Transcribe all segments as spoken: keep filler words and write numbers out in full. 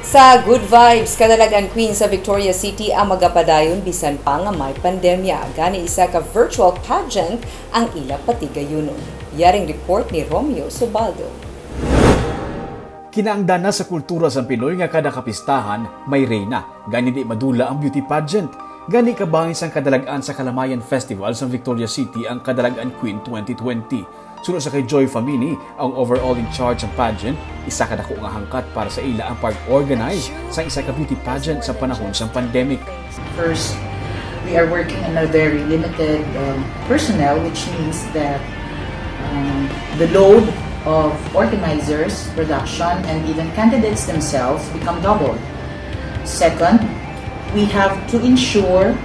Sa Good Vibes, Kadalagan Queen sa Victoria City ang magapadayon bisan pa nga may pandemya. Gani isa ka virtual pageant ang ila patigayunon. Yaring report ni Romeo Subaldo. Kinaangdan na sa kultura sang Pinoy nga kada kapistahan may reyna, gani di madula ang beauty pageant. Gani kabahin sang Kadalagan sa Kalamayan Festival sang Victoria City ang Kadalagan Queen twenty twenty. Suno sa kay Joy Famini, ang overall in charge sang pageant, isa ka dako nga hangkat para sa ila ang pag-organize sang isa ka beauty pageant sa panahon sang pandemic. First, we are working in a very limited um, personnel, which means that um, the load of organizers, production, and even candidates themselves become doubled. Second, we have to ensure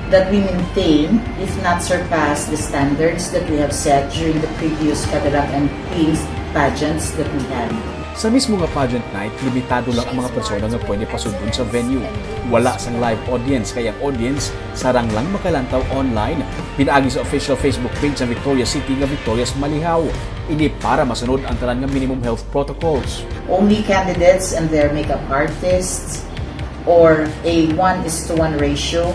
that we maintain, if not surpass, the standards that we have set during the previous Kadalagan Queens pageants that we had. Sa mismo nga pageant night, limitado lang ang mga persona nga pwede pasudlon sa venue. Wala sang live audience, kay ang audience sarang lang makalantaw online pinaagi sa official Facebook page sa Victoria City nga Victoria's Malihaw. Ini para masunod ang tanan nga minimum health protocols. Only candidates and their makeup artists or a one is to one ratio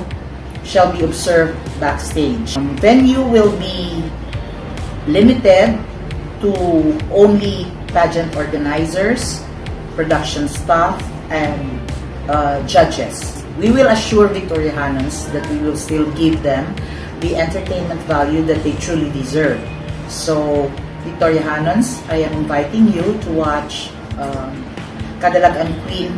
shall be observed backstage. Um, venue will be limited to only pageant organizers, production staff, and uh, judges. We will assure Victoriahanons that we will still give them the entertainment value that they truly deserve. So, Victoriahanons, I am inviting you to watch um, Kadalagan Queen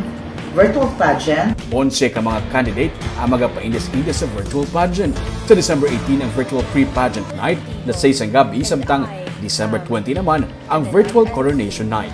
virtual pageant. Onse ka mga candidate ang magapaindis-indis sa virtual pageant. Sa December eighteen ang virtual pre-pageant night, alas sais sang gabi, samtang December twenty naman ang virtual coronation night.